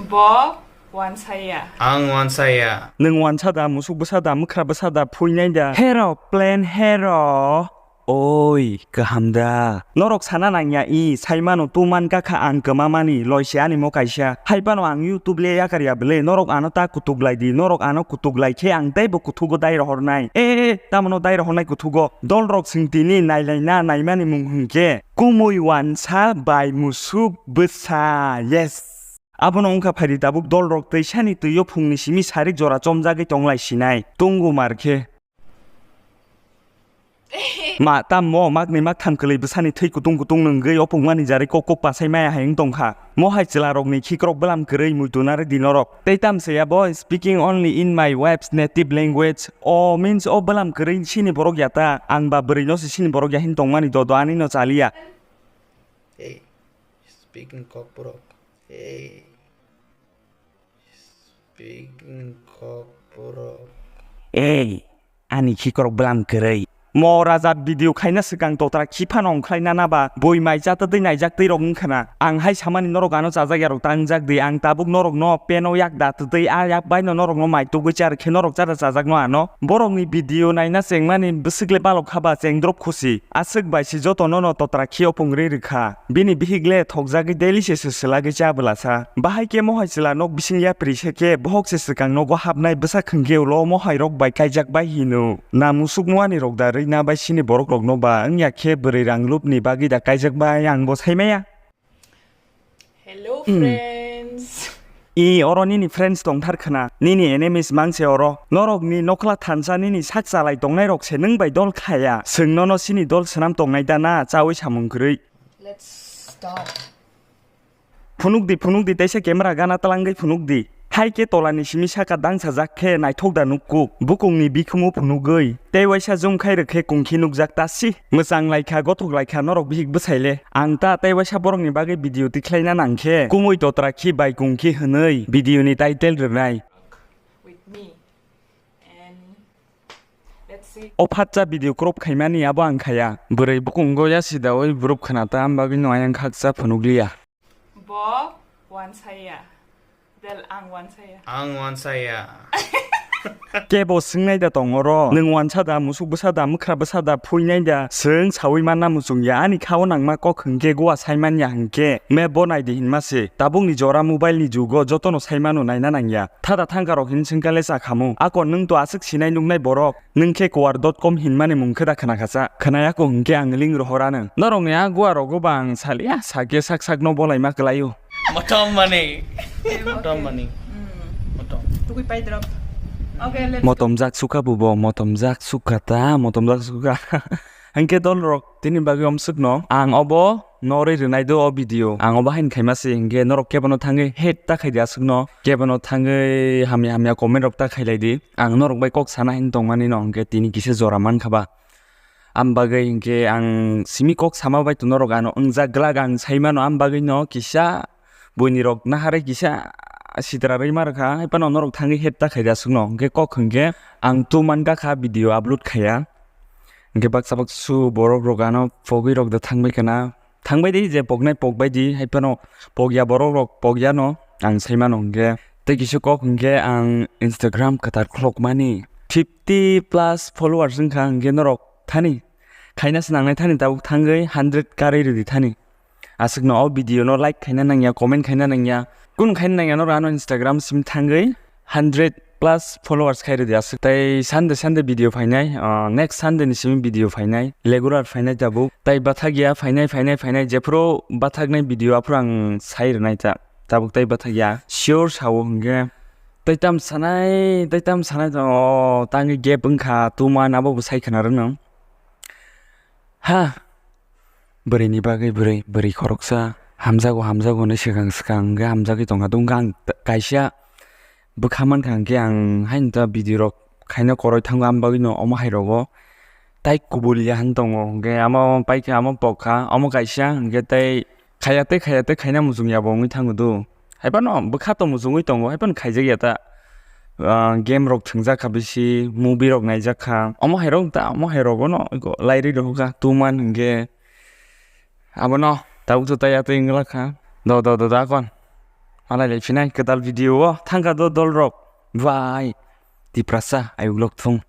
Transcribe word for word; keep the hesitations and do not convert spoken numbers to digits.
Bo wansaya. Ang wansaya. Nwng wansa da, musuk bwsa da, mwkhra bwsa da, phuinai da? Hero, plain hero. Oi, kaham da. Norok sana nangya i, saimano tuman kakha ang kwmamani, loise ani mo kaisa. Haibano ang YouTube le yakarya bwle, norok ano ta kutuk lai di, norok ano kutuk lai khe ang teibo kuthugo dai rohornai. E, e, e, tamono dai rohornai kuthugo? Dolrok swng tini nailaina naimani mung hwnkhe, kumui wansa bai musuk bwsa. Yes. Abono wngkha phaidi tabuk dolrok twisani twio phungni simi sarik jora chomjagwi tonglai sinai. Tungo mar khe. Ma, tammo makni maktham kwlwi bwsani thwi kutung kutung nwngwi opungmani jarwi kok kok pasai maya hai wng tongkha. Mo hai chwlarokni khikrok bwlam kwrwi muitu narwk di norok. Tei tamse ya bo speaking only in my wife's native language. O means o bwlam kwrwi sini borok ya ta? Ang ba bwrwi no se sini borok ya hin tongmani dodo ani no chaliya. Hey, speaking Kokborok. Hey, speaking Kokborok. Ei, ani khikrok bwlam kwrwi. Mo raja video khaina swkang totra khiphano wngkhlai nana ba bui mai cha twtwi naijak twi rok wngkhana. Ang hai samani norok ano chajak yarok ta wngjak di, ang tabuk norok no peno yak da twtwi a yak bai no norok no mai tugwi char khe norok chara chajak no ano. Borok ni video naina chengmani bwswk le balok kha ba cheng drop khusi. Aswk bai se joto no no totra khio pungri rwkha. Bini bihik le thokjagwi daily se se swlagwi cha bwlasa. Bahai khe mohai chwla nok bising yapri se khe bohok se swkang nogo hapnai bwsa khwngkhe ulo mohai rok bai kaijak bai hino. Na musuk muani rok da rwina bai sini borok rok no ba wngya khe bwrwi rang lup ni bagwi da kaijak bai ang bo sai maya. Hello, hmm, friends. I, oro nini friends tongthar khna, nini enemies mangse oro. Norokni nokla thansa nini sak chalai tongnai rok se nwng bai dol khaya. Swng nono sini dol swnam tongnai da na, chawi samung kwrwi. Let's start. Phunuk di, phunuk di, teisa camera gana twlangwi phunuk di. Hai khe tolani simi saka dangsajak khe naithok da nukkuk, bukungni bikhumu phunugwi. Tei waisa zoom khai rwkhe kungkhi nukjak ta si. Mwchang lai kha, gothok lai kha, norok bihik bwsai le. Ang ta tei waisa borokni bagwi video tikhlaina nang khe, kumui totra khi bai kungkhi hwnwi video ni title rwnai. With me. And let's see. O phatsa video crop khaimani abo ang khaya. Bwrwi bukungo yasi dawi bwrwk khna ta, am bagwi no ayang khaksa phunukliya. Bo wansaya. Del ang wansaya. Ang wansaya. Kebo swngnai da tong oro? Nwng wansa da, musuk bwsa da, mwkhra bwsa da, phuinai da? Swng sawi manna muchung ya, ani khao nangma kok hwnkhe gua sai man ya hwnkhe me bo nai di hinma se. Tabukni jora mobile ni jugo jotono sai mano naina nang ya. Thada thangkarok hin swngkha le cha khamu. Akon nwng to aswk sinai nuknai borok. Nwng khe kuar dot com hinmani mung khe da khna kha cha? Khna ya ko hwnkhe ang link rohor anw. Norokni a gua rogo ba ang saliya, sakhe sak sakno bolaima kwlaio. Motom mani. Motom mani. Hmm. Motom. Tukui pai drop. Okay, let's go. Motom jak sukha bubo, motom jak sukha ta, motom jak sukha. Hwnkhe dol rok tini bagwi omswkno ang obo norwi rwnai do o video. Ang obo haino khaima se hwnkhe norok kebono thangwi hate ta khai di aswkno. Kebono thangwi hamya hamya comment rok ta khailai di. Ang norok bai kok sana hin tongmani no hwnkhe tini kisa jora mankha ba. Am bagwi hwnkhe ang simi kok sama bai to norok ano wngjak glak ang sai mano, am bagwi no kisa buini rok naharwi kisa sitra rwi ma rwkha, hai phano norok thangwi hate ta khai di aswkno. Hwnkhe kok hwnkhe ang two man gakha video upload khaiya. Hwnkhe baksa baksa su borok rok ano pogwi rok da thangbai khana. Thangbai di je poknai pokbai di, hai phano pokya borok rok pokya no ang sai mano hwnkhe. Tei kisa kok hwnkhe ang Instagram kwtal khlok mani fifty plus followers wngkha, hwnkhe norok thani khaina se nangnai thani tabuk thangwi hundred karwi rwdi thani. Aswkno o video no like khaina nangya, comment khaina nangya, kunu khaina nangya norok ano Instagram sim thangwi hundred plus followers khai rwdi aswk. Tai Sunday Sunday video phainai, ah, next Sunday ni simi video phainai, regular phainai tabuk. Tai bathak ya phainai, phainai, phainai, jephuru bathaknai video aphuru ang sai rwnai ta. Tabuk tai bathak ya. Sure sao hwnkhe. Tai tam sanai, tai tam sanai to, o, tangwi gap wngkha, two man abo bo sai khna rwno. Ha. Bwrwini bagwi bwrwi, bwrwi khoroksa hamjago, hamjago hinwi swkang swkang hwnkhe hamjagwi tongkha. Tungkha ang t-, kaisa bwkha mankha hwnkhe ang haino ta video rok khaina koroi thango, am bagwino omo hai rogo tai kubul ya hin tongo. Hwnkhe amo paikha, amo pokha, omo kaisa hwnkhe tai khaya tei khaya tei khaina muchung ya bo wngwi thango do. Hai phano bwkha to muchungwi tongo, hai phano khaijak ya ta. Ah, game rok thwngjak kha bisi, movie rok naijak kha. Omo hai rok ta, omo hai rogo no lairwi rohor kha, two man hwnkhe. Abono tabuk to tei atwi wngla kha. Do, do, do, do, akon. Malai lai phinai kwtal video o thangka do dol rok. Bye. Tiprasa ayuk lok thung.